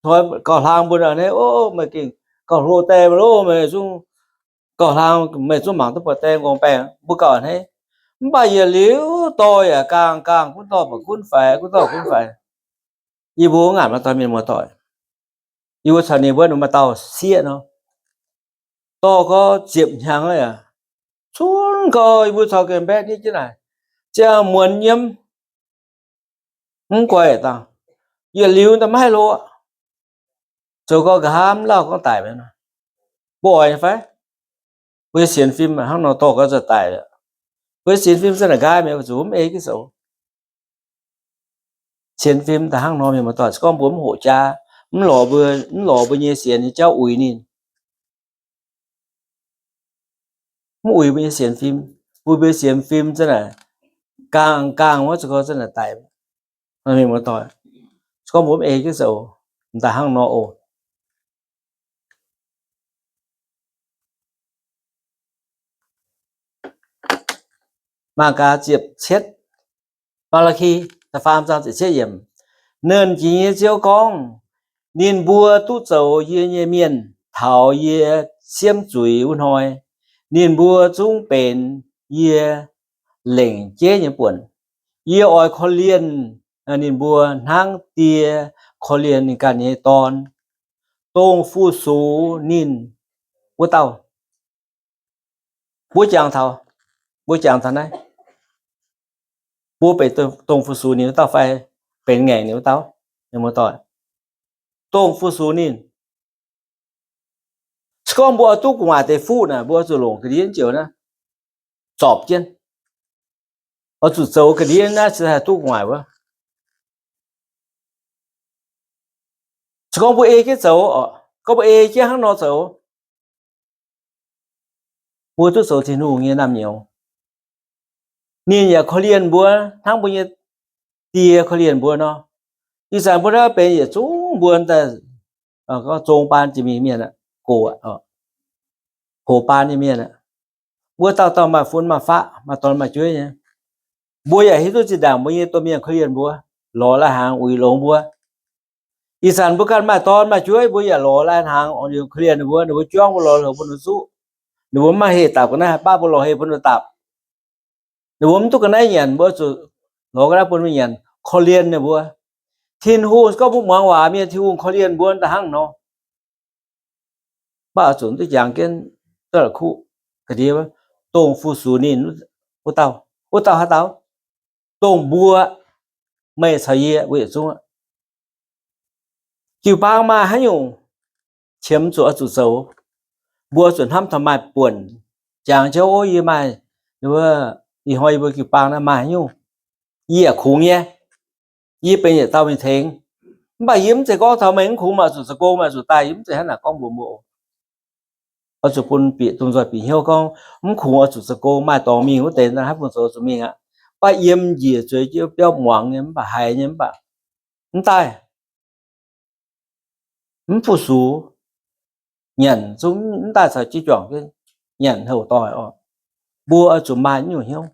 gauh hlang mbuo a'hneiv, o, meih gengh gauh hlo die meih loh, meih zungv gauh hlang, meih zungv mangc duqv buatc die nqorngv baengh, mbuo gauh a'hneiv. Mv baac yietc liuz dorh yaac gaangh gaangh gunv dorh baac gunv faix, gunv dorh gunv faix. Yie mbuo ngaanc maaih dauh mienh muoz-doic, yie mbuo caux ninh mbuo maaih dauh sieqv nor, dorh gorx ziepc hnyangx aqv yaac cunv gau, yie mbuo caux gengh mbaeqv nitv jienv naaic, ziangh muonz nyiemv, mv guaix dangh, yietc liuz daaih maiv haih loh, zoux gau nqa'haav mv lauh gorngv daic mi'aqv. Mbuo oix nyei fai? Mbuo nyei sienx fim hnangv nor dorh gau za'gengh daic. Mbuo nyei sienx fim za'gengh naaic nqaai mi'aqv, zuqc mv ei jienv zoux. Sienx fim daaih hnangv nor, mienh muoz-doic, se gorngv mbuo mv hoqc jaa, mv lorz mbuo, mv lorz mbuo nyei sienx nyei jauv uix ninh, mv uix mbuo nyei sienx fim, mbuo mbuo sienx fim za'gengh naaic gaangh gaangh wuov, za'gengh za'gengh naaic daic. Mienh muoz-doic, se gorngv mbuo mv ei jienv zoux, m'daaih hnangv nor oc. Mangc gaax ziepc cietv, Maa^laa^ki da'faam zaang ziepc cietv yiemc. Nernh Jiex nyei Ziouv gorngv, ninh mbuo duqv zoux yie nyei mienh taux yie siemv zuiz wuov hnoi, ninh mbuo zungv benx yie lengc jeiv nyei buonc. Yie oix korv-lienh ninh mbuo hnangv die korv-lienh ninh ganh nyei dorn, dongh fu-sux ninh wuov dauh. Mbuo jangx taux, mbuo jangx taux naaiv, mbuo benx dongh fu-sux ninh wuov dauh fai benx ngaengc ninh wuov dauh? Mienh muoz-doic, dongh fu-sux ninh. Se gorngv mbuo oix duqv gu'nguaaic deix fuqv naaic, mbuo oix zuqc longc ga'ndiev njoux naaiv zorpc jienv, oix zuqc zoux ga'ndiev naaiv cingx haih duqv gu'nguaaic wuov. Se gorngv mbuo ei jienv zoux, gorngv mbuo ei jienv hnangv nor zoux, mbuo duqv zoux Tin-Hungh nyei naamh nyouz. Ninh yaac korv-lienh mbuo hnangv mbuo nyei Die korv-lienh mbuo nor. Ih zanc mbuo naaiv benx yietc zungv mbuo daaih zong baan jiex mingh mienh, gox, hoc baan nyei mienh aqv. Mbuo dauh dauh maaih fun maaih faqv, maaih dorn maaih jueiv nyei. Mbuo yaac hiuv duqv zinh ndaangc mbuo nyei domh mienh korv-lienh mbuo, lorz lai-hnaangx uix longx mbuo. Ih zanc mbuo ganh maaih dorn maaih jueiv, mbuo yaac lorz lai-hnaangx korv-lienh ninh mbuo, ninh mbuo juangv mbuo lorz heuc bun ninh zuqv. Ninh mbuo mv maaih heh dapc ga'naaiv, baav mbuo lorz heh bun ninh dapc. Ninh mbuo mv duqv ga'naaiv nyanc, mbuo zuqc lorz ga'naaiv bun mbuo nyanc, korv-lienh ninh mbuo. Tin-Hungh gorngv mbuo muangx waac mienh, Tin-Hungh korv-lienh mbuo daaih hnangv nor. Mv baac oix zuqc duqv jangx jienv duqv la'kuqv ga'ndiev, dongh fu-sux ninh wuov dauh. Wuov dauh haaix dauh? Dongh mbuo, meih caux yie, mbuo yietc zungv aqv. Jiu-baang maaih haaix nyungc qiemx zuqc oix zuqc zoux, mbuo zuqc hnamv taux maaih buonc. Jangx jienv, ov, yie maaih, ih hnoi yie mbuo jiu-baang naaiv maaih haaix nyungc, yie yaac kungx nyei. Yie benx yietc dauh mingh tengx. Mv baac yie mv zeiz gorngv taux meih mv kungx, meih zuqc zoux gong, meih zuqc daaih, yie mv zeiz hnangv naaic gorngv mbuox mbuo. Oix zuqc bun bieqc domh nzoih bieqc hnyouv gorngv, mv kungx oix zuqc zoux gong, maaih dorngx mingh wuov deix, haaix bun zoux zuqc mingh aqv. Mv baac yiem njiec zueiz jienv biauv muangx nyei, mv baac haiz nyei, mv baac mv daaih, mv fu-sux, nyanc zungv mv daaih caux jiv juangc nyanc houc doic oc. Mbuo oix zuqc maaih nyungc hnyouv.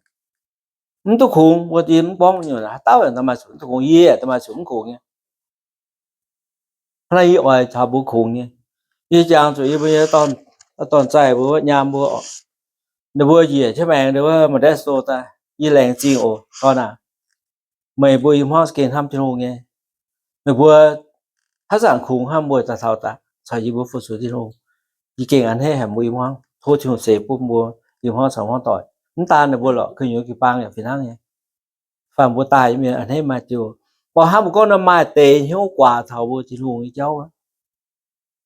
Mv duqv kungx, mbuo yie mv gorngv nyungc, haaix dauh yaac maaih zuqc mv duqv kungx, yie yaac maaih zuqc mv kungx nyei. Hnangv naaiv yie oix taux mbuo kungx nyei. Yie jangx zuqc yie mbuo nyei dorn-zaih mbuo, nyaam mbuo oc. Ninh mbuo njiec jienv maengx ninh mbuo Modesto daaih, yie laengz zingh oc, dorn aac. Meih mbuo i hmuangv gengh hnamv Tin-Hungh nyei. Meih mbuo haaix zanc kungx hnangv mbuo daaih taux daaih caux yie mbuo fu-sux Tin-Hungh, yie gengh a'hneiv haic mbuo i hmuangv. Tov Tin-Hungh ceix bun mbuo i hmuangv caux hmuangv doic. Mv daan ninh mbuo lorqc, gu'nyuoz jiu-baang yaac fih hnangv nyei. Fai mbuo daaih mienh a'hneiv maaih diuh, mv baac hnangv mbuo gorngv nor, maaih deix hnyouv guaax taux mbuo Tin-Hungh nyei jauv. Mv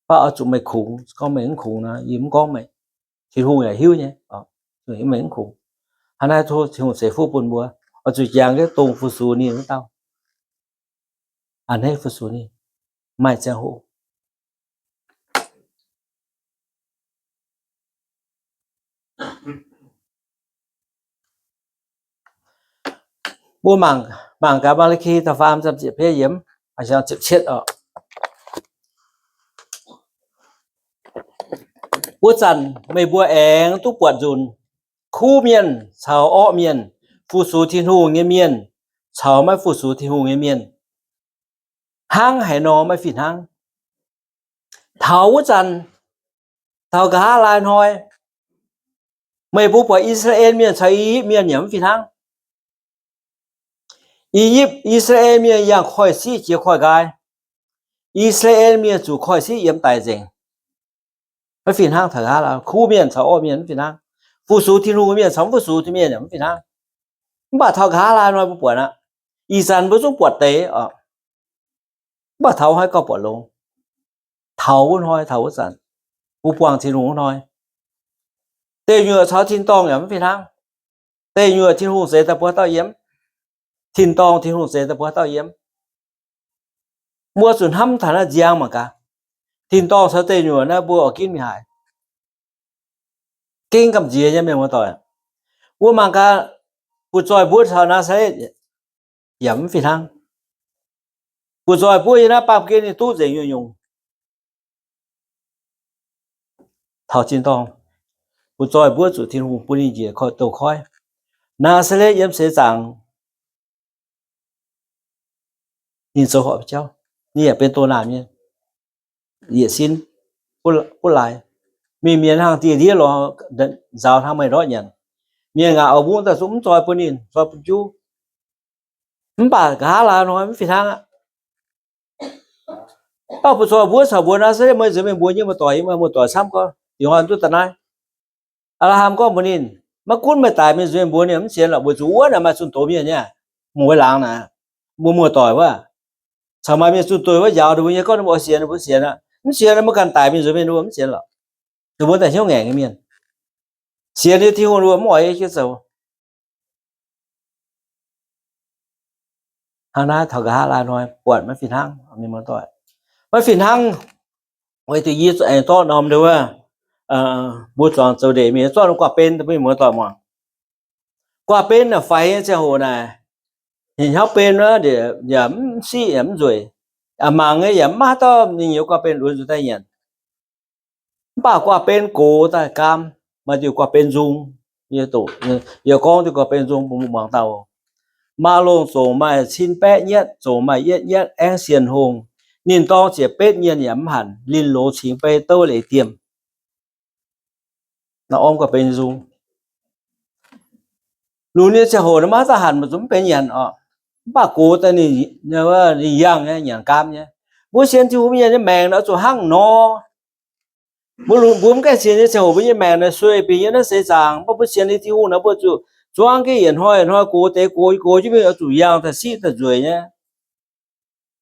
baac oix zuqc meih kungx. Gorngv meih mv kungx nor, yie mv gorngv meih. Tin-Hungh yaac hiuv nyei, meih mv kungx. Hnangv naaiv tov Tin-Hungh ceix fuqv bun mbuo, oix zuqc jangx jienv dongh fu-sux ninh wuov dauh. A'hneiv fu-sux ninh, maaih ziangh hoc. Mbuo mangc, mangc gaax Maa^li^ki da'faam ziepc cietv yiemc, ziepc cietv oc. Wuov zanc meih mbuo aengx duqv buatc nzunc kuv mienh caux orqv mienh, fu-sux Tin-Hungh nyei mienh caux maiv fu-sux Tin-Hungh nyei mienh. Hnangv haaix nor maiv fih hnangv? Taux wuov zanc, taux nqa'haav laai hnoi, meih mbuo buatc I^saa^laa^en Mienh caux I^yipv Mienh yaac mv fih hnangv. I^yipv, I^saa^laa^en Mienh yangh koiv-siqv jiex koiv-nqaai. I^saa^laa^en Mienh zuqc koiv-siqv yiem daic nzengc. Maiv fih hnangv taux nqa'haav laai, kuv mienh caux orqv mienh mv fih hnangv. Fu-sux Tin-Hungh mienh caux mv fu-sux Tin-Hungh mienh yaac mv fih hnangv. Mv baac taux nqa'haav laai hnoi mbuo buatc aqv, ih zanc mbuo zungv buatc deix oc. Mv baac taux hnoi gauh buatc longx. Taux wuov hnoi, taux wuov zanc, mbuo buangh Tin-Hungh wuov hnoi, deic nyuoqc caux tin-dorngh yaac mv fih hnangv. Deic nyuoqc Tin-Hungh zeix daaih mbuo haaix dauh yiem? Tin-dorngh Tin-Hungh zeix daaih mbuo haaix dauh yiem? Mbuo zuqc hnamv taux naaiv nziang mangc gaax. Tin-dorngh caux deic nyuoqc naaiv mbuo oix ginv mingh haaix? Gengh gamh nziex nyei, mienh muoz-doic. Mbuo mangc gaax, butv-zoih mbuo caux Naa^saa^letv yaac mv fih hnangv. Butv-zoih mbuo yiem naaiv baamh gen ninh duqv nzengc nyungc-nyungc. Taux tin-dorngh, butv-zoih mbuo zuqc Tin-Hungh bun ninh njiec douz-koiv. Naa^saa^letv yiem seix zaangc, ninh zoux horpc jauv, ninh yaac benx doh naanc mienh, yietc sin butv laaix. Mingh mienh hnangv dieh ndiev lorz nzaaux hnangv meih ndortv nyanc. Mienh ngaatc oix mbuo daaih zungv mv zoi bun ninh, zoi bun juv. Mv baac nqa'haav laai hnoi mv fih hnangv aqv. Mv baac butv-zoih mbuo caux mbuox Naa^saa^letv, meih nzuonx mingh mbuox nyei muoz-doic, meih muoz-doic camv gorx, dingc hnoi duqv daaih naaiv. Apc^laa^ham gorngv mbuox ninh, maiv gunv meih daix mingh nzuonx mingh mbuox ninh mv sienx lorqc, weic zuqc wuov naaic maaih zunh doz mienh nyei, mueiz laangz naaic, mbuo muoz-doic wuov, caux maaih mienh zunh doz wuov njaaux ninh mbuo nyei, gorngv ninh mbuo oix sienx, ninh mbuo sienx aqv. Mv sienx, meih ganh daix mingh nzuonx mingh ninh mbuo mv sienx lorqc. Ninh mbuo daaih hnyouv ngaengc nyei mienh. Sienx nyei Tin-Hungh ninh mbuo mv oix jienv zoux. Hnangv naaiv taux nqa'haav laai hnoi buatc maiv fih hnangv, mienh muoz-doic. Maiv fih hnangv, weic zuqc yie aengx zorqv norm nduov, mbuo zuangx zoux ndeic mienh zorqv guaav ben, mienh muoz-doic muangx. Guaav ben naaic faix nyei ziangh hoc naaic, ninh hnyouv ben wuov, yaac mv siqv yaac mv nzueic. Aa, mangc nyei yaac mv maaih haaix dauh ninh youz guaav ben lunx nzuonx daaih nyanc. Mv baac guaav ben gox daaih gaam, maaih diuh guaav ben nzung. Yie gorngv diuh guaav ben nzung bun mbuo muangx dauh. Maaih longh zongc maaih cin baeqv nyatv, zongc maaih yietv nyatv, aengv sienh hongh. Ninh dorng ziepc betv nyienh yaac mv hanc, linh loz cingx bei douv leiz diemh. Naaiv orm guaav ben nzung. Lunx nyei ziangh hoc naaiv maiv haaix dauh hanc, maiv zuqc mv benx nyanc oc. Mv baac gox daaih ninh, ninh yangh nyei, nyanc gaam nyei. Mbuo sienx Tin-Hungh mienh nyei maengc naaic oix zuqc hnangv nor. Mbuo lunx, mbuo mv gaengh sienx nyei ziangh hoc mbuo nyei maengc naaic sueih bingx yiem naaiv seix zaangc. Mv baac mbuo sienx nyei Tin-Hungh naaic mbuo zuqc zuangv jienv yietc hnoi yietc hnoi gox deix gox, gox jienv mingh oix zuqc yangh daaih siqv daaih nzueic nyei.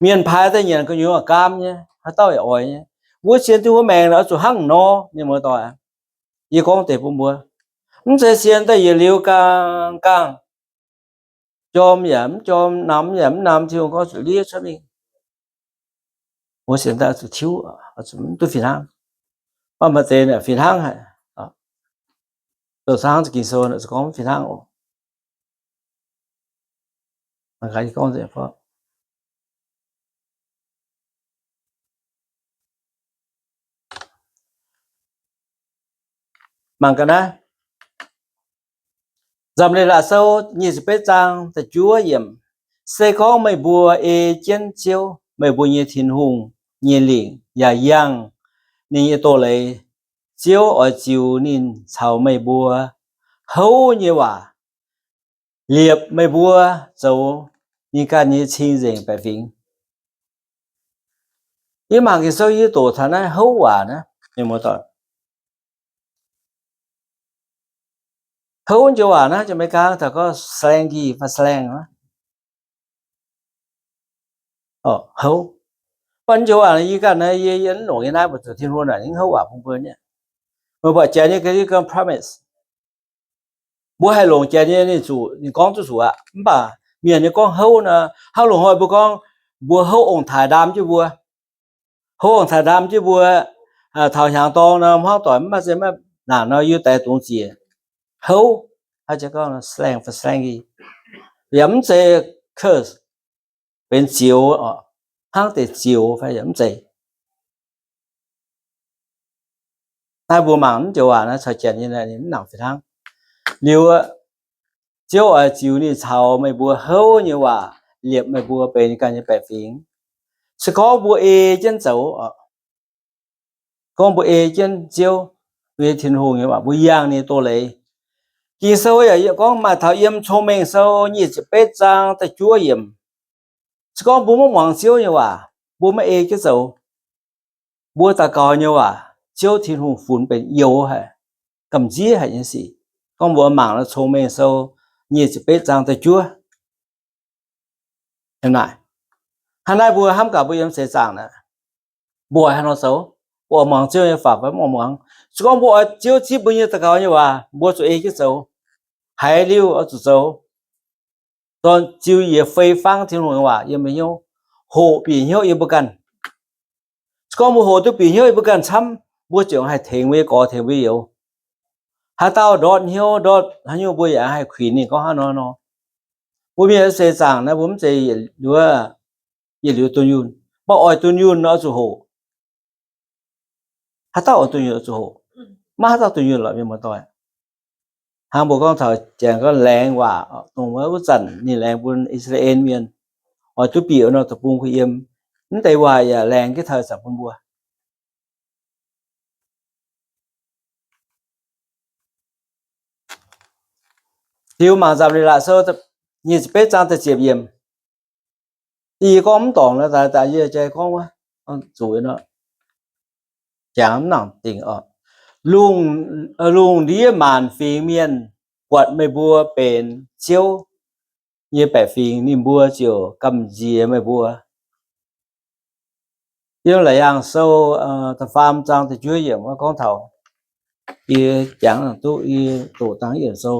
Mienh paaix daaih nyanc gu'nyuoz gaam nyei, haaix dauh yaac oix nyei. Mbuo sienx Tin-Hungh maengc naaic oix zuqc hnangv nor, mienh muoz-doic. Yie gorngv deix bun mbuo, mv zeiz sienx daaih yietc liuz gaangh gaangh, jorm yaac mv jorm, namx yaac mv namx, Tin-Hungh gorngv zuqc liev cuotv mingh. Mbuo sienx daaih zuqc tiuv, zuqc mv duqv fih hnangv. Mv baac maaih deix fih hnangv haic. Zoux saeng Ging-Sou naaic zuqc gorngv mv fih hnangv oc. Mangc gaax naaiv, Nzamc Leiz-Latc Sou nyic ziepc betv zaang da'juov yiemc. Se gorngv meih mbuo ei jienv Ziouv, meih mbuo nyei Tin-Hungh, nyei lingc yaac yangh ninh nyei doz-leiz, Ziouv oix ziux ninh caux meih mbuo houv nyei waac, liepc meih mbuo zoux ninh ganh nyei cing-nzengc baeqc fingx. Yie mangc Ging-Sou yie doqc taux naaiv houv waac naaiv, mienh muoz-doic. Houv joux waac naaiv, Janx-Meigaa taux gorngv slangy fai slang aqv. Houv. Mv baac joux waac yie ganh naaiv, yie, yie mv longc nyei naaiv, mbuo zuqc Tin-Hungh naaic ninh houv waac bun mbuo nyei. Meih buatc Janx nyei ga'ndiev gorngv promise. Mbuo haih longc Janx nyei ninh zuqc, ninh gorngv duqv zuqc aqv. Mv baac mienh nyei gorngv houv nor, hnangv loz-hnoi mbuo gorngv mbuo houv ong-taaix ndaam jienv mbuo. Houv ong-taaix ndaam jienv mbuo, taux hnyangx-dorng nor, hmuangv doic mv maaih se maiv naanc nor, yie daix dungz ziec. Houv, haaix jiex gorngv slang fai slangy, yaac mv zeiz curse, benx zioux, hnangv deix zioux fai yaac mv zeiz. Naaiv mbuo mangc mv joux waac naaiv caux Janx nyei ninh mv nangc fih hnangv. Liuz, Ziouv oix ziux ninh caux meih mbuo houv nyei waac liepc meih mbuo benx ninh ganh nyei baeqc fingx. Se gorngv mbuo ei jienv zoux oc, Gorngv mbuo ei jienv Ziouv, mbuo nyei Tin-Hungh nyei waac, mbuo yangh ninh nyei doz-leiz. Ging-Sou yaac gorngv maaih taux yiem Cong-Mengh Sou nyic ziepc betv zaang da'juov yiemc. Se gorngv mbuo maiv muangx Ziouv nyei waac, mbuo maiv ei jienv zoux, mbuo daux gaux nyei waac, Ziouv Tin-Hungh funx benx youx haic, gamh nziev haic nyei sic. Gorngv mbuo mangc nor, Cong-Mengh Sou nyic ziepc betv zaang da'juov. Hnangv naaic mbuo hnamv gaax mbuo yiem seix zaangc naaic, mbuo oix haaix nor zoux? Mbuo oix muangx Ziouv nyei waac fai mv oix muangx? Se gorngv mbuo oix Ziouv zipv mbuo nyei daux gaux nyei waac, mbuo zuqc ei jienv zoux. Haiz liuz oix zuqc zoux. Dorn-ziux yiez fei fangv Tin-Hungh nyei waac yiem mbuo hnyouv, hoqc bieqc hnyouv yiem mbuo ganh. Se gorngv mbuo hoqc duqv bieqc hnyouv yiem mbuo ganh camv, mbuo ziouc haih tengx mbuo nyei gorx tengx mbuo nyei youz. Haaix dauh ndortv hnyouv ndortv haaix nyungc, mbuo yaac haih kuinx ninh gorngv hnangv nor nor. Mbuo mienh seix zaangc naaiv, mbuo mv zeiz yietc liuz dunh yunh, mv baac oix dunh yunh nor oix zuqc hoqc. Haaix dauh oix dunh yunh oix zuqc hoqc? Maiv haaix dauh dunh yunh lorqc, mienh muoz-doic. Hnangv mbuo gorngv taux janx gorngv laengz waac, dongh wuov zanc ninh laengz bun I^saa^laa^en Mienh, oix duqv bieqc nor deic-bung kuh yiem. Mv deix waac yaac laengz jienv taux ih zanc bun mbuo. Liuz mangc Nzamc Leiz-Latc Sou nyic ziepc betv zaang da'ziepc yiemc. Yie gorngv mv dorngc nor, daaih yie jai gorngv wuov, zuqc nor, jangx mv nangc dingc oc. Lungh, lungh ndiev maanc fingx mienh buatc meih mbuo benx Ziouv nyei baeqc fingx, ninh mbuo ziouc gamh nziex meih mbuo. Yiem Laauc Yaangh Sou da'faam zaang da'juov yiemc wuov gorngv taux, yie jangx duqv, yie doqc dangh yiemc sou.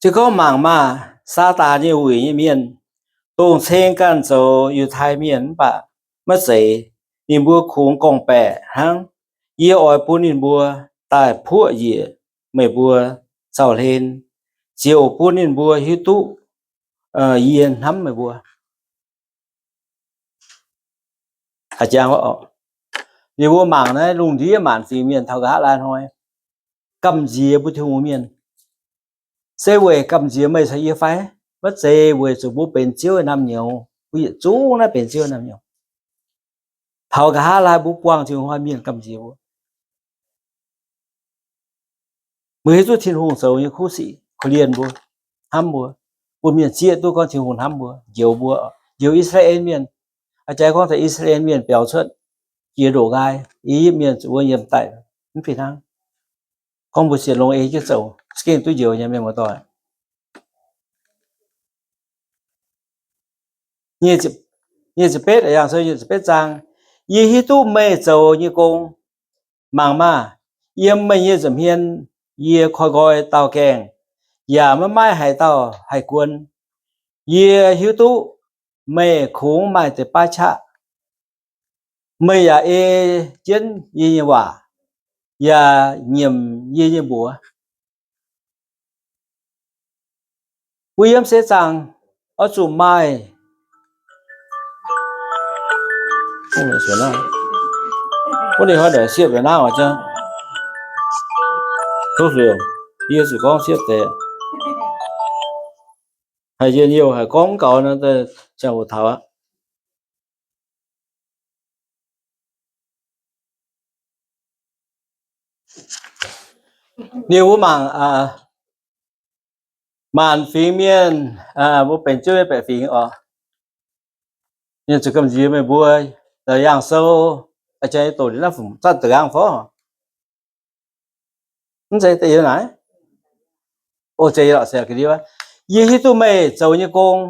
Se gorngv mangc maah! Saadaan nyei wuic nyei mienh, dongh ceng ganh zoux Yiutai Mienh mv baac maiv zeiz, ninh mbuo kungx gorngv-baeqc hnangv. Yie oix bun ninh mbuo daaih puoqv njiec meih mbuo zaux-hlen, ziouc bun ninh mbuo hiuv duqv yie hnamv meih mbuo. Liuz mbuo mangc naaiv lungh ndiev maanc fingx mienh taux nqa'haav laai hnoi gamh nziex mbuo Tin-Hungh mienh, se weic gamh nziex meih caux yie fai? Maiv zeiz, weic zuqc mbuo benx Ziouv nyei naamh nyouz. Mbuo yietc zungv naaiv benx Ziouv nyei naamh nyouz. Taux nqa'haav laai mbuo buangh Tin-Hungh hnoi mienh gamh nziex mbuo. Mbuo hiuv duqv Tin-Hungh zoux nyei kuv sic korv-lienh mbuo, hnamv mbuo, bun mienh zieqv duqv gorngv Tin-Hungh hnamv mbuo, njoux mbuo, njoux I^saa^laa^en Mienh. A'jang gorngv taux I^saa^laa^en Mienh biaux cuotv jiex ndoqc nqaai, I^yipv Mienh zuqc wuov yiem daic, mv fih hnangv. Gorngv mbuo sienx longx ei jienv zoux, za'gengh duqv njoux nyei, mienh muoz-doic. Nyic ziepc betv, Laauc Yaangh Sou nyic ziepc betv zaang, yie hiuv duqv meih zoux nyei gong. Mangc maah! Yiem meih nyei nza'hmien yie koi nqoi dauh gaengh, yaac maiv maaih haaix dauh haih guon. Yie hiuv duqv meih kungx maaih deix baav qaqv. Meih yaac ei jienv yie nyei waac, yaac nyiemc yie nyei mbuox. Mbuo yiem seix zaangc oix zuqc maaih, yie zuqc gorngv siepv deix, haiz njien-youh haic, gorngv mv gaux nor, ziangh hoc taux aqv. Liuz mbuo mangc maanc fingx mienh, mbuo benx Ziouv nyei baeqc fingx oc. Ninh zuqc gamh nziex meih mbuo. Laauc Yaangh Sou, a'jang yie doqc liuz naaiv fungc zanc da'nqaang fov? Mv zeiz deix naaic. O, zeiz lorqc, se ga'ndiev. Yie hiuv duqv meih zoux nyei gong.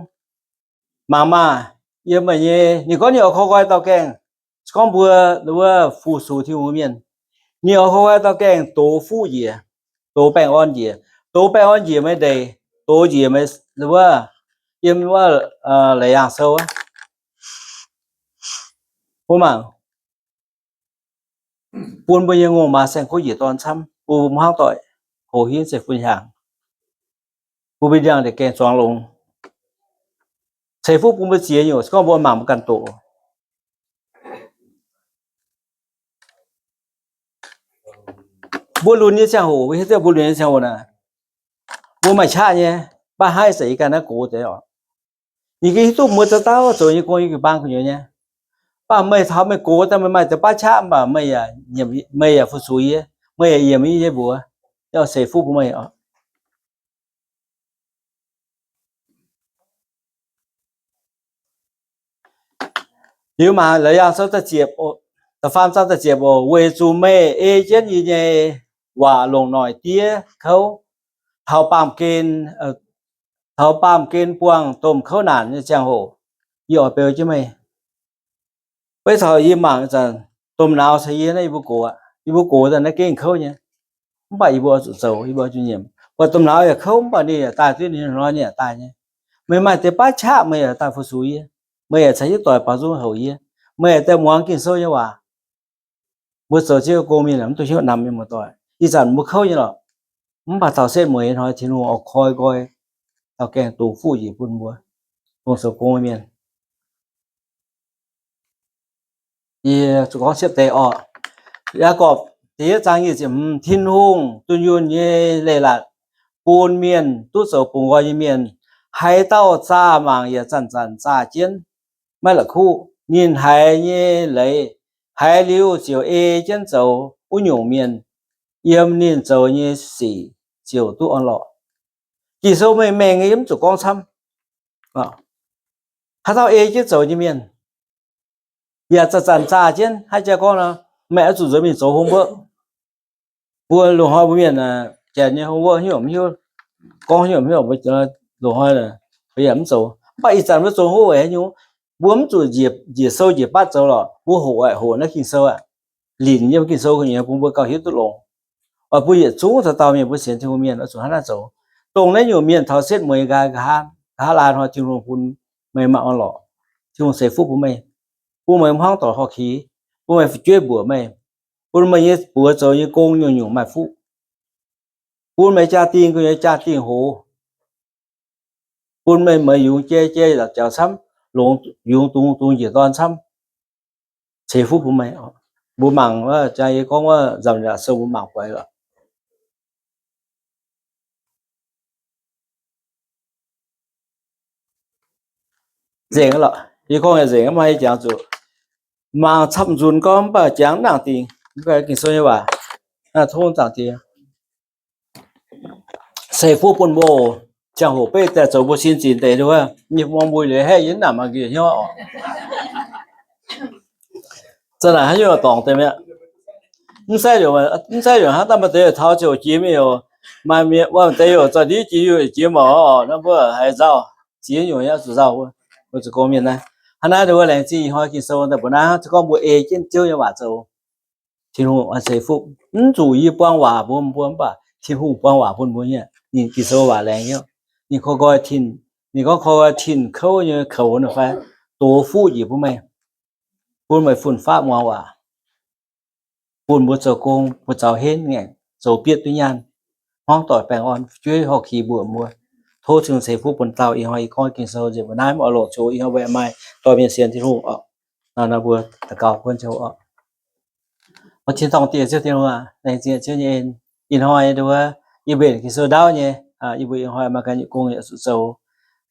Mangc maah! Yiem meih nyei, ninh gorngv ninh oix koi nqoi dauh gaengh. Se gorngv mbuo wuov fu-sux Tin-Hungh mienh, ninh oix koi nqoi dauh gaengh dox fuqv njiec, dox baengh orn njiec, dox baengh orn njiec meih ndeic, dox njiec meih wuov, yiem wuov Laauc Yaangh Sou aqv. Mbuo mangc, bun mbuo nyei ngongh maaz saeng-kuv njiec dorn camv, bun mbuo hmuangv doic, hoz hingv ceix fun hiaangx, bun mbuo ndiangx-ndeic gaengh zuangx longx. Ceix fuqv bun mbuo ziex nyungc, se gorngv mbuo mangc mbuo ganh doqc. Mbuo lunx nyei ziangh hoc, mbuo hiuv duqv mbuo lunx nyei ziangh hoc naaic, mbuo maaih qaqv nyei, mv baac hnangv ih zanc yie ganh naaiv gox deix oc. Yie ganh hiuv duqv mbuo dauh dauh zoux nyei gong yie jiu-baang gu'nyuoz nyei. Mv baac meih taux meih gox daaih meih maaih deix baav qaqv mv baac meih yaac, meih yaac fu-sux yie, meih yaac yiemc yie nyei mbuox, yaac ceix fuqv bun meih oc. Liuz mangc Laauc Yaangh da'faam zaang da'ziepc oc, weic zuqc meih ei jienv yie nyei waac longc noic diev kouv, taux baamh gen, taux baamh gen buangh domh kouv naanc nyei ziangh hoc, yie oix beu jienv meih. Beiv taux yie mangc ih zanc domh nauz caux yie naaiv yie mbuo gox aqv, yie mbuo gox daaih naaiv gengh kouv nyei. Mv baac yie mbuo oix zuqc zoux, yie mbuo oix zuqc nyiemc. Buatc domh nauz yaac kouv mv baac ninh yaac daaih duqv, ninh hnoi ninh yaac daaih nyei. Meih maaih deix baav qaqv meih yaac daaih fu-sux yie, meih yaac caux jienv doic baaux nzung houc yie, meih yaac daaih muangx Ging-Sou nyei waac. Mbuo zoux Ziouv gong mienh mv duqv hnyouv namx mienh muoz-doic. Ih zanc mbuo kouv nyei lorqc, mv baac taux setv mueiz hnoi Tin-Hungh oix koi nqoi, taux gaengh dungx fuqv njiec bun mbuo, dongh zoux gong mienh. Yie zuqc gorngv ciepv deix oc. Yaagorpc da'yietv zaang nyic ziepc hmz, Tin-Hungh dunh yunh nyei leiz-latc bun mienh duqv zoux bungx nqoi nyei mienh. Haaix dauh zaah mangc yaac zanc-zanc zaah jienv, maiv la'kuqv. Ninh haiz nyei leiz, haiz liuz ziouc ei jienv zoux wuov nyungc mienh, yiem ninh zoux nyei sic ziouc duqv orn-lorqc. Ging-Sou mengh mengh nyei, mv zuqc gorngv camv. Haaix dauh ei jienv zoux nyei mienh, yaac zanc-zanc zaah jienv. Haaix jaax gorngv nor, meih oix zuqc nzuonx mingh zoux homework. Mbuo loz-hnoi mbuo mienh janx nyei homework haaix nyungc mv hiuv, gorngv haaix nyungc mv hiuv, loz-hnoi mbuo yaac mv zoux. Mv baac ih zanc mbuo zoux homework weic haaix nyungc? Mbuo mv zuqc njiec sou njiec batv zoux lorqc. Mbuo hoqc aqv, hoqc naaiv Ging-Sou aqv, linc yiem Ging-Sou gu'nyuoz bun mbuo gauh hiuv duqv longx. Oix bun yietc zungv dauh dauh mienh mbuo sienx Tin-Hungh mienh oix zuqc hnangv naaiv zoux. Dongh naaiv nyungc mienh taux setv mueiz nqa'haav, nqa'haav laai hnoi Tin-Hungh bun meih maaih orn-lorqc. Tin-Hungh ceix fuqv bun meih, bun meih hmuangv doic horh kix, bun meih fu'jueiv mbuoqc meih, bun meih nyei buoz zoux nyei gong nyungc-nyungc maaih fuqv, bun meih jaa-dingh gu'nyuoz jaa-dingh hoz, bun meih meix yungz jai jai la'jaux camv, longx yungz dungz dungz njiec dorn camv. Ceix fuqv bun meih. Mbuo mangc wuov, jang yie gorngv wuov nzamc yaac sou mbuo mangc buatc lorqc. Nzengc lorqc, yie gorngv nzengc, mv maaih jangx zuqc mangc camv nzunc gorngv mv baac jangx nangc dingc. Ging-Sou nyei waac, tov Zaangc Diex ceix fuqv bun mbuo. Ziangh hoc beiv daaih zoux mbuo sin zinc deix nduov, yie mbuo mbuo liuz haeqv yie mv nangc mangc njiec hnyouv oc. Za'naaic haaix nyungc dorngc deix mi'aqv. Mv zeiz, mv zeiz hnangv daaih maaih deix taux ziouc jiex mingh oc. Maaih mienh wuov deix oc, za'div jiex yuoqc jiex mouc oc, naaiv mbuo haiz nzauh, ziex nyungc yaac zuqc nzauh. Mbuo zuqc gong mienh naaiv, hnangv naaiv nduov laengz zingh ih hnoi Ging-Sou daaih mbuo naaiv, se gorngv mbuo ei jienv Ziouv nyei waac zoux, Tin-Hungh oix ceix fuqv. Mv zuqc yie buang waac mbuox mbuo, mv baac Tin-Hungh buang waac bun mbuo nyei. Ninh Ging-Sou waac laengz nyei. Ninh koi nqoi tin, ninh gorngv koi nqoi tin kouv nyei koux naaiv fai, dox fuqv njiec bun meih, bun meih fun-faqv muangx waac, bun mbuo zoux gong, mbuo zaux henv ngaengc, zoux bietv duqv nyaanh, hmuangv doic baengh orn, fu'jueiv horh kix mbuoqc mbuo. Tov Tin-Hungh ceix fuqv bun dauh. Ih hnoi ih gorngv Ging-Sou nzengc mbuo naaiv, mv oix longc zoux ih hnoi mbuo maaih dorh mienh sienx Tin-Hungh oc. Nor mbuo daux gaux buonv Ziouv oc. Tin-dorngh Diex Ziouv Tin-Hungh aac, laengz zingh Ziouv nyei en. Ih hnoi nduov, yie mbenc Ging-Sou ndaauv nyei, yie mbuo ih hnoi maaih ganh nyei gong yaac zuqc zoux,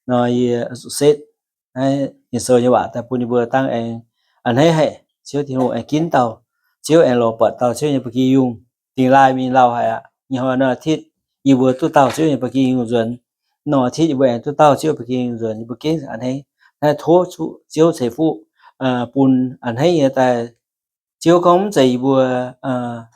nor yie zuqc setv naaiv Ging-Sou nyei waac daaih bun yie mbuo dangh aengx a'hneiv haic. Ziouv Tin-Hungh aengx ginv dauh, Ziouv aengx lorz buatc dauh Ziouv nyei ba'gi yungh. Dingh laaih mingh lauh haic aqv. Ih hnoi norm aah hitv yie mbuo duqv dauh Ziouv nyei ba'gi yungh nzuonx. Norm aah hitv yie mbuo aengx duqv dauh Ziouv ba'gi yungh nzuonx, yie mbuo ginv a'hneiv. Naaiv tov Ziouv ceix fuqv bun a'hneiv nyei daaih. Ziouv gorngv mv zeiz yie mbuo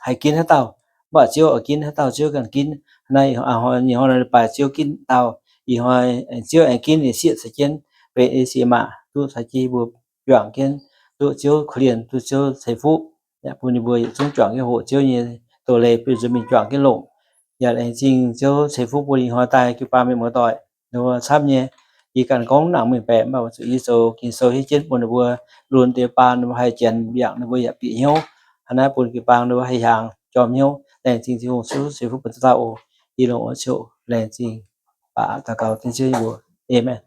haih ginv haaix dauh, mv baac Ziouv oix ginv haaix dauh Ziouv ganh ginv. Naaiv ih hnoi, ih hnoi baaix Ziouv ginv dauh, ih hnoi Ziouv aengx ginv ninh sieqv caux jienv benx ei sieqv maac duqv caux jienv yie mbuo juangc jienv duqv Ziouv korv-lienh, duqv Ziouv ceix fuqv. Yaac bun ninh mbuo yietc zungv juangc jienv hoqc Ziouv nyei doz-leiz, bun nzuonx mingh juangc jienv longc. Yaac laengz zingh Ziouv ceix fuqv bun ih hnoi daaih jiu-baang mienh muoz-doic, ninh mbuo camv nyei. Yie ganh gorngv mv nangc mengh baeqc, mv baac zuqc yie zoux Ging-Sou hiuv jienv bun ninh mbuo lunx deix baan, ninh mbuo haih janx yangh, ninh mbuo yaac bieqc hnyouv. Hnangv naaiv bun jiu-baang ninh mbuo haih hiaangx jorm hnyouv. Laengz zingh Tin-Hungh Ziouv ceix fuqv bun dauh oc. Ih longc wuov Ziouv laengz zingh baac daux gaux dengv Ziouv nyei mbuox. Aamen.